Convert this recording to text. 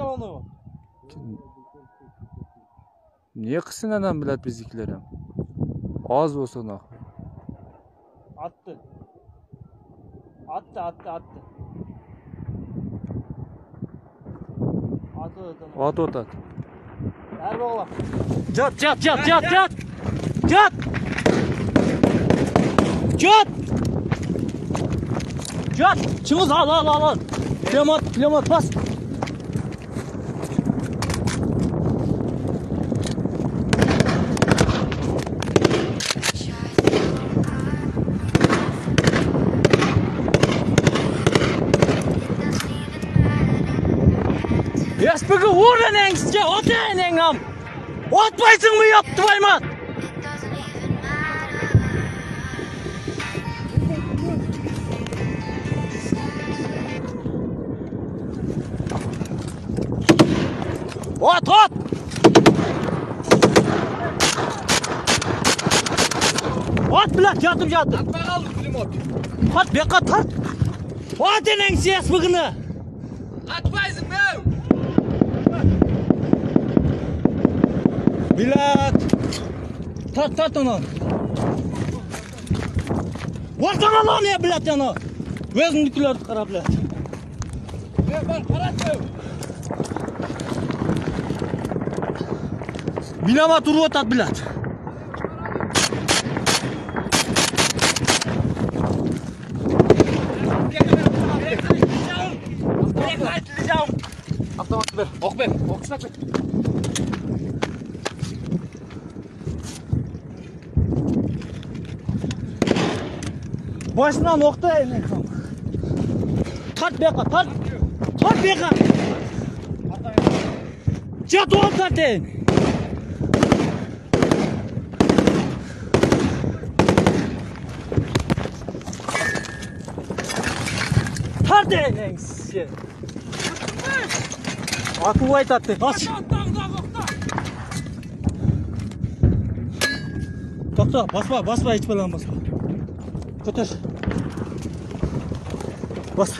Оны. Эмне кылсын анан, блядь, биздикилер эми? Аз болсо нахуй. Атты. Атты, атты, атты. Атып атат. Атып атат. Эр болгула. Жат, жат, жат, жат, жат. Жат. Жат. Жат. Чыңгыз, ал, ал, ал, ал. Пулемет, пулемет бас. СПГ ур энеңсизге, от энең ам. Отпайсыңбы, ёб твою мать? От, от! От, блядь, жатып жатыр. Атпай калды пулемет. От, бияка тарт. От энеңси СПГны. Атпайсың бе? Блядь. Тарт, тарт аны. Ортаңа ал аны, блядь, аны. Өзүңдүкүлөрдү кара, блядь. Бер, бар, карачы. Миномет уруп атат, блядь. Автомат бер, ок бер, ок бер. Башынан окта энең. Тарт бияка, тарт. Тарт бияка. Жатып ал, тарт эми. Тарт энеңси. Атылбай атат деп. Ач. Токто, баспа, баспа, эч баланы баспа. Көтөр. Бас.